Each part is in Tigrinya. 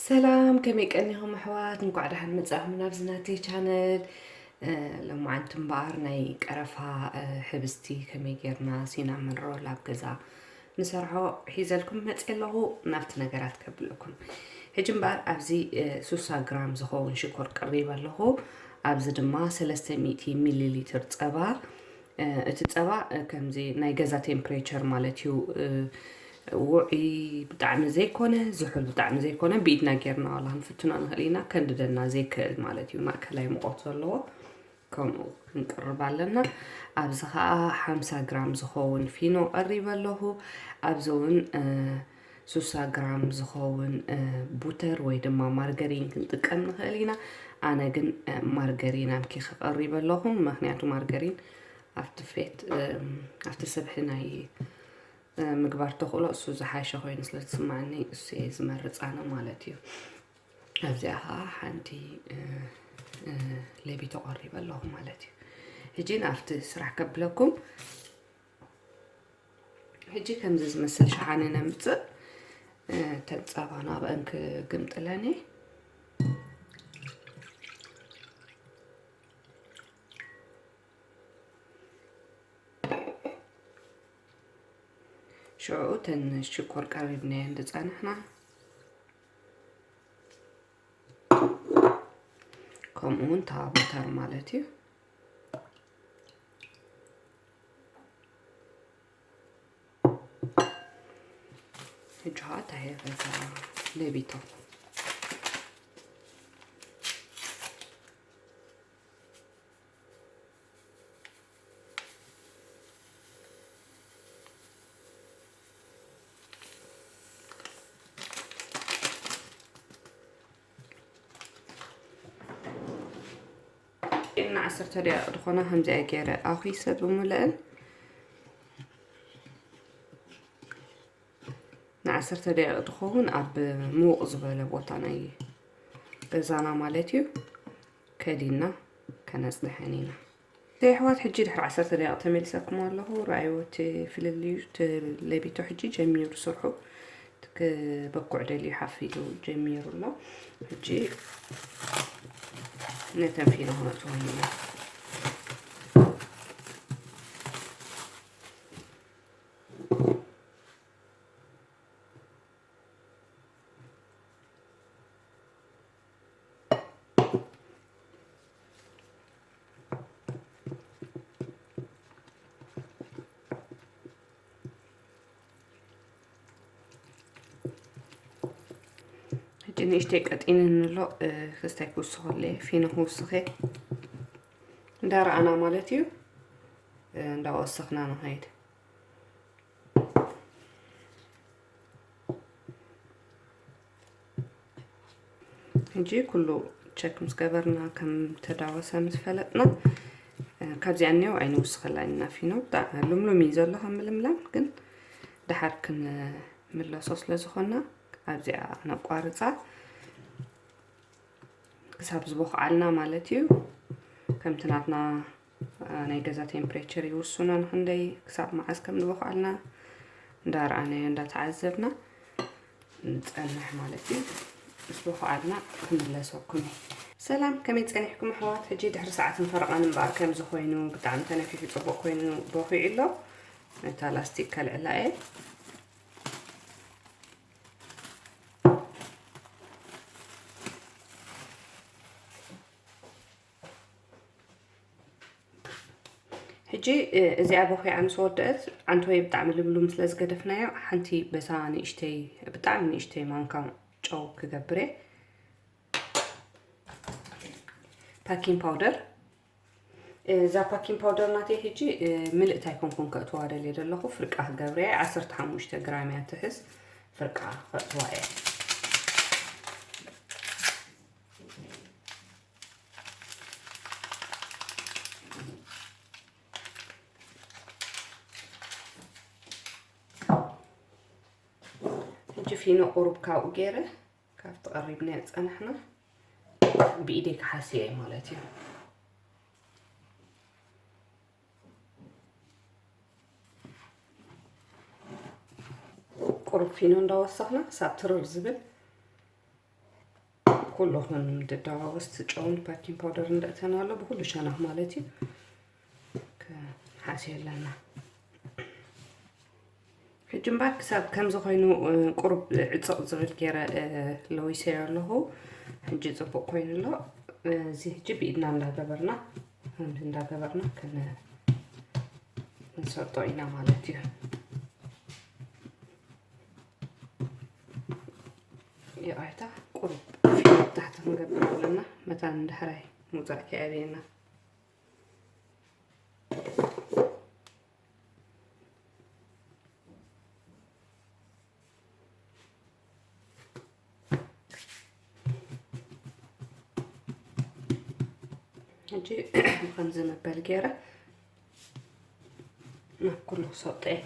ሰላም፣ ከመይ ቀኒኹም ኣሕዋት? እንኳዕ ደሓን መጻእኹም ናብዚ ናተይ ቻነል። እ፣ ሎማዓንቲ እምበኣር ናይ ቀረፋ፣ እ፣ ሕብስቲ ከመይ ጌርና ሲናመን ሮል ኣብ ገዛ ንሰርሖ ሒዘልኩም መጽየ ኣለኹ። ናብቲ ነገራት ከብለኩም። ሕጂ እምበኣር ኣብዚ፣ እ፣ ሱሳ ግራም ዝኸውን ሽኮር ቀሪበ ኣለኹ። ኣብዚ ድማ ሰለስተ ሚእቲ ሚሊ ሊትር ጸባ፣ እ፣ እቲ ጸባ፣ እ፣ ከምዚ ናይ ገዛ ቴምፕሬቸር ማለት እዩ። እ፣ ውዑይ ብጣዕሚ ዘይኮነ፣ ዝሑል ብጣዕሚ ዘይኮነ፣ ብኢድና ጌርና ዋላ ክንፍትኖ ንኽእል ኢና፣ ከንድደና ዘይክእል ማለት እዩ። ማእከላይ ሙቐት ዘለዎ ከምኡ ክንቅርብ ኣለና። ኣብዚ ኸኣ ሓምሳ ግራም ዝኸውን ፊኖ ቀሪበ ኣለኹ። ኣብዚ እውን፣ እ፣ ሱሳ ግራም ዝኸውን፣ እ፣ ቡተር ወይ ድማ ማርገሪን ክንጥቀም ንኽእል ኢና። ኣነ ግን፣ እ፣ ማርገሪን ኣምኪ ክቐሪብ ኣለኹ፣ ምኽንያቱ ማርገሪን ኣብቲ ፌት፣ እ፣ ኣብቲ ስብሒ ናይ፣ እ፣ ምግባር ተኽእሎ እሱ ዝሓሸ ኮይኑ ስለ ዝስማዓኒ እሱ እየ ዝመርጽ ኣነ ማለት እዩ። ኣብዚኣ ኸዓ ሓንቲ፣ እ፣ እ፣ ሌቢቶ ቀሪበ ኣለኹ ማለት እዩ። ሕጂ ናብቲ ስራሕ ከብለኩም። ሕጂ ከምዚ ዝመስል ሸሓነ ነምጽእ። እ፣ ተን ጸባ ናብአን ክግምጥለን እየ። ሽዑ ተን ሽኮር ቀሪብናየን ዝጸናሕና፣ ከምኡ እውን እታ ቡተር ማለት እዩ። ሕጂ ኸዓ እንታይ እየ በዛ ሌቢቶ። እና ዓሰርተ ደቂቕ ዝኾና ከምዚኣ ገይረ ኣኺሰ ብምልእን ንዓሰርተ ደቂቕ ትኸውን ኣብ ምውቕ ዝበለ ቦታ ናይ ገዛና ማለት እዩ ከዲና ከነጽንሐን ኢና። ኣሕዋት፣ ሕጂ ድሕሪ ዓሰርተ ደቂቕ ተመሊሰኩም ኣለኹ። ረኣይዎ እቲ ፍልልዩ፣ እቲ ሌቢቶ ሕጂ ጀሚሩ ስርሑ። ክበኩዕ ደልዩ ሓፍ ኢሉ ጀሚሩ ኣሎ። ሕጂ ነተን ፊኖ ክነእትወን ኢና። ሕጂ ንእሽተይ ቀጢንን ኣሎ፣ እ፣ ክስታይ ክውስኸለይ፣ ፊኖ ክውስኸ እንዳረኣና ማለት እዩ፣ እ፣ እንዳወሰኽና ንኸይድ። ሕጂ ኩሉ ቸክ ምስ ገበርና፣ ከም ተዳወሰ ምስ ፈለጥና፣ እ፣ ካብዚኣ እኒኦ ኣይንውስኸላ ኢና ፊኖ። ብጣዕሚ ልምሉም እዩ ዘሎ ከም ምልምላም፣ ግን ደሓር ክንምለሶ ስለ ዝኾንና ኣብዚኣ ነቋርጻ። ክሳብ ዝበኹዓልና ማለት እዩ። ከምቲ ናትና፣ አ፣ ናይ ገዛ ቴምፕሬቸር ይውስኖ፣ ንኽንደይ ክሳብ መዓስ ከም ዝበኹዓልና እንዳረኣናዮ እንዳተዓዘብና ንጸንሕ ማለት እዩ። ምስ በኹዓልና ክምለሰኩም እየ። ሰላም፣ ከመይ ጸኒሕኩም ኣሕዋት? ሕጂ ድሕሪ ሰዓትን ፈረቓን እምበኣር ከምዚ ኮይኑ ብጣዕሚ ተነፊሑ ጽቡቕ ኮይኑ በኹዑ ኣሎ። ነታ ላስቲክ ከልዕላ እየ። ሕጂ፣ እ፣ እዚኣ በኺዓ ምስ ወደአት፣ ዓንተወይ ብጣዕሚ ልምሉም ስለ ዝገደፍናዮ፣ ሓንቲ በታ ንእሽተይ፣ ብጣዕሚ ንእሽተይ ማንካ ጨው ክገብር እየ። ፓኪንግ ፓውደር። እዛ ፓኪንግ ፓውደር ናተይ ሕጂ፣ እ፣ ምልእቲ ኣይኮንኩን ከእትዋ ደልየ ዘለኹ፣ ፍርቃ ክገብር እየ። ዓሰርተ ሓሙሽተ ግራም እያ ትሕዝ፣ ፍርቃ ከእትዋ እየ። ሕጂ ፊኖ ቁሩብ ካብኡ ገይረ፣ ካብቲ ቀሪብናዮ ዝጸናሕና ብኢደይ ክሓስዮ እየ ማለት እዩ። ቁሩብ ፊኖ እንዳወሰኽና ክሳብ ትርር ዝብል ኩሉ ክንድዳዋወስ እቲ ጨውን ባኪንግ ፓውደር እንደእተናሎ ብኩሉ ሸነኽ ማለት እዩ። ክሓስዮ ኣለና። ሕጂ እምበር ክሳብ ከምዚ ኮይኑ፣ እ፣ ቁሩብ ዕጽቕ ዝብል ገይረ፣ እ፣ ለዊሰዮ ኣለኹ። ሕጂ ጽቡቕ ኮይኑ ኣሎ። እ፣ እዚ ሕጂ ብኢድና እንዳገበርና፣ ከምዚ እንዳገበርና ከነ-፣ ክንሰጦ ኢና ማለት እዩ። ይቕሬታ፣ ቁሩብ ፊኖ ታሕቲ ክንገብር ኣለና። መታን እንድሕራይ ምውጻእ ከየብየና። ሕጂ ከምዚ መበል ገይረ ናብ ኩሉ ክሰጦ እየ።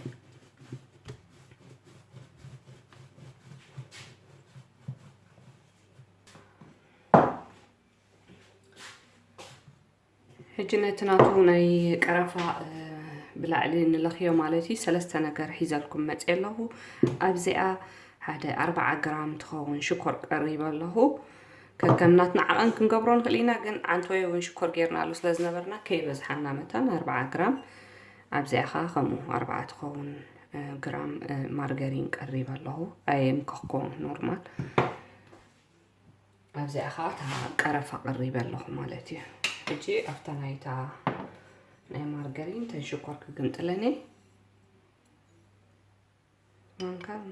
ሕጂ ነቲ ናቱ ናይ ቀረፋ፣ እ፣ ብላዕሊ ንለኽዮ ማለት እዩ። ሰለስተ ነገር ሒዘልኩም መፅየ ኣለኹ። ኣብዚኣ ሓደ ኣርብዓ ግራም ትኸውን ሽኮር ቀሪበ ኣለኹ። ከከም ናትና ዓቐን ክንገብሮ ንኽእል ኢና፣ ግን ዓንተወይ እውን ሽኮር ጌርናሉ ስለ ዝነበርና ከይበዝሓና መታን ኣርብዓ ግራም። ኣብዚኣ ኸዓ ከምኡ ኣርብዓ ትኸውን፣ እ፣ ግራም፣ እ፣ ማርገሪን ቀሪበ ኣለኹ። ኣየምከኽኩዎን ኖርማል። ኣብዚኣ ኸዓ እታ ቀረፋ ቀሪበ ኣለኹ ማለት እዩ። ሕጂ ኣብታ ናይታ ናይ ማርገሪን ተን ሽኮር ክግምጥለን እየ። ማንካን፣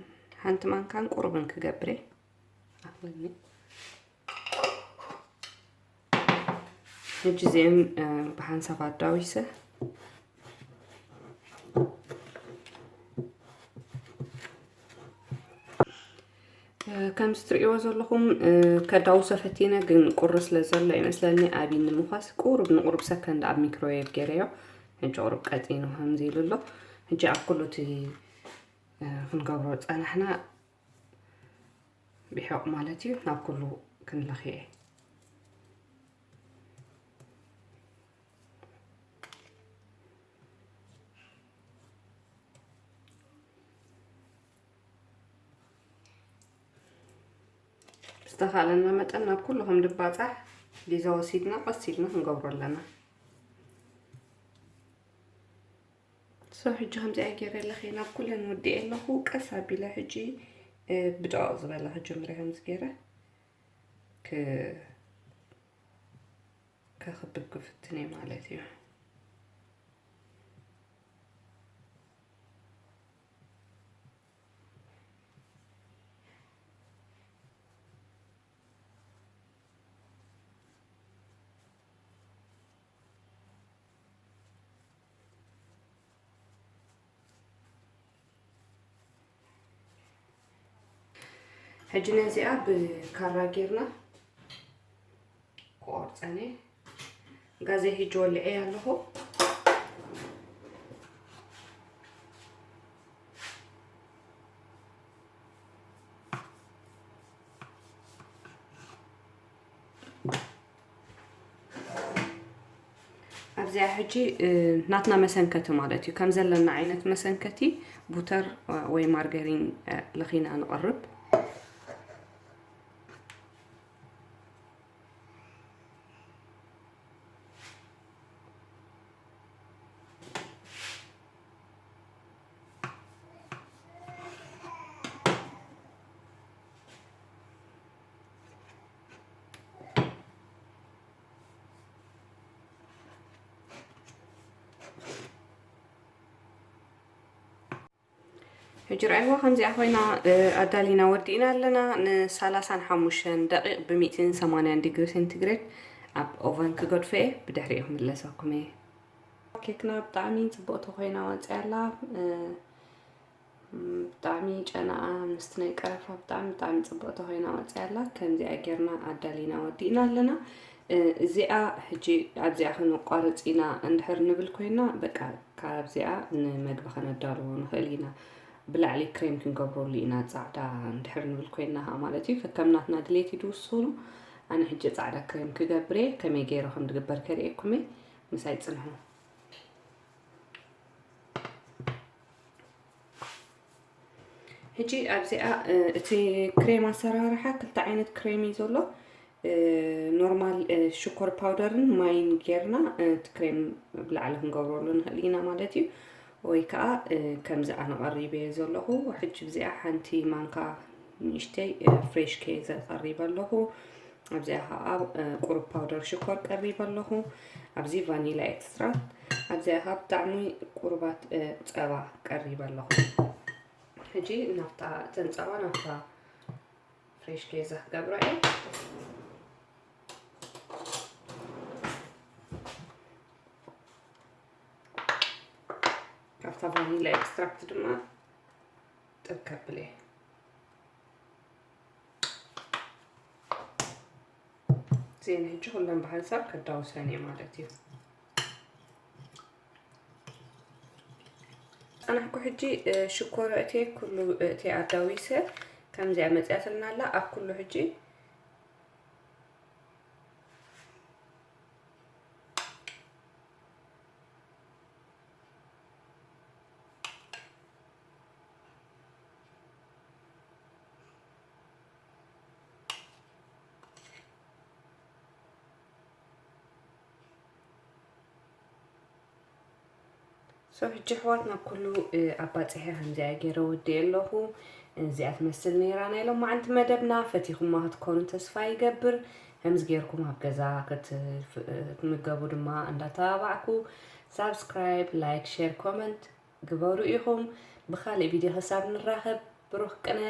ሓንቲ ማንካን ቁሩብን ክገብር እየ። ኣኽለኒ። ሕጂ እዚኦም፣ እ፣ ብሓንሳብ ኣዳዊሰ። እ፣ ከምዚ ትርእይዎ ዘለኹም፣ እ፣ ከዳውሶ ፈቲነ፣ ግን ቁሪ ስለ ዘሎ ይመስለኒ ኣብ ንምዃስ ቁሩብ ንቁሩብ ሰከንድ ኣብ ሚክሮዌቭ ገይረዮ። ሕጂ ቁሩብ ቀጢኑ ከምዚ ኢሉ ኣሎ። ሕጂ ኣብ ኩሉ እቲ፣ እ፣ ክንገብሮ ዝጸናሕና ብሒቕ ማለት እዩ፣ ናብ ኩሉ ክንለኽዮ እየ። ብዝተኻእለና መጠን ናብ ኩሉ ከም ድባጻሕ ጊዜ ወሲድና ቀስ ኢልና ክንገብሮ ኣለና። ሶ፣ ሕጂ ከምዚኣ ገይረ ኣለኺ ናብ ኩለን ወዲኤ ኣለኹ። ቀስ ኣቢለ ሕጂ፣ እ፣ ብደቂቕ ዝበለ ክጅምረ ከምዚ ገይረ ክ-፣ ከኽብብ ክፍትን እየ ማለት እዩ። ሕጂ ነዚኣ ብካራ ጌርና ክቆርጸን እየ። ጋዘይ ሕጂ ወሊዐ ኣለኹ። ኣብዚኣ ሕጂ፣ እ፣ ናትና መሰንከቲ ማለት እዩ። ከም ዘለና ዓይነት መሰንከቲ ቡተር ወይ ማርገሪን፣ እ፣ ለኺና ንቐርብ። ሕጂ ረኣይዋ፣ ከምዚኣ ኮይና፣ እ፣ ኣዳሊና ወዲእና ኣለና። ንሰላሳን ሓሙሽተን ደቂቕ ብሚእትን ሰማንያን ዲግሪ ሴንቲግሬድ ኣብ ኦቨን ክገድፎ እየ። ብድሕሪኡ ክምለሰኩም እየ። ኬክና ብጣዕሚ ጽብቕቲ ኮይና ወጺኣ ኣላ። እ፣ ብጣዕሚ ጨናኣ ምስቲ ናይ ቀረፋ ብጣዕሚ፣ ብጣዕሚ ጽብቕቲ ኮይና ወጺኣ ኣላ። ከምዚኣ ጌርና ኣዳሊና ወዲእና ኣለና። እ፣ እዚኣ ሕጂ ኣብዚኣ ከነቋርጽ ኢና እንድሕር ንብል ኮይና፣ በቃ ካብዚኣ ንመግቢ ከነዳልዎ ንኽእል ኢና። ብላዕሊ ክሬም ክንገብረሉ ኢና፣ ጻዕዳ እንድሕር ንብል ኮይና ኸኣ ማለት እዩ። ከከም ናትና ድሌት እዩ ዝውስኑ። ኣነ ሕጂ ጻዕዳ ክሬም ክገብር እየ። ከመይ ገይሩ ከም ዝግበር ከርእየኩም እየ። ምሳይ ጽንሑ። ሕጂ ኣብዚኣ፣ እ፣ እቲ ክሬም ኣሰራርሓ ክልተ ዓይነት ክሬም እዩ ዘሎ። ኖርማል ሽኮር ፓውደርን ማይን ጌርና እቲ ክሬም ብላዕሊ ክንገብረሉ ንኽእል ኢና ማለት እዩ። ወይ ከዓ ከምዚ ኣነ ቀሪበ ዘለኹ። ሕጂ ብዚኣ ሓንቲ ማንካ ንእሽተይ ፍሬሽ ኬዘ ቀሪበ ኣለኹ። ኣብዚኣ ከዓ ቁሩብ ፓውደር ሽኮር ቀሪበ ኣለኹ። ኣብዚ ቫኒላ ኤክስትራክት፣ ኣብዚኣ ከዓ ብጣዕሚ ቁሩባት ጸባ ቀሪበ ኣለኹ። ሕጂ ናብታ እተን ጸባ ናብታ ፍሬሽ ኬዘ ክገብሮ እየ። ካብታ ቫኒላ ኤክስትራክት ድማ ጥብ ከብል እየ። እዚአን ሕጂ ኩለን ብሓንሳብ ከዳውሰን እየ ማለት እዩ። ጸናሕኩ ሕጂ ሽኮር እቴ ኩሉ እቴ ኣዳዊሰ ከምዚኣ መጽያትልና ኣላ። ኣብ ኩሉ ሕጂ ሶ ሕጂ ኣሕዋትና ኩሉ ኣባጺሐ ከምዚኣ ገይረ ወዲኤ ኣለኹ። እዚኣ ትመስል ነይራ ናይ ሎማዓንቲ መደብና። ፈቲኹማ ክትኮኑ ተስፋ ይገብር። ከምዚ ጌርኩም ኣብ ገዛ ክትምገቡ ድማ እንዳተባባዕኩ ሳብስክራይብ፣ ላይክ፣ ሼር፣ ኮመንት ግበሩ ኢኹም። ብኻልእ ቪድዮ ክሳብ ንራኸብ ብሩኽ ቅነ።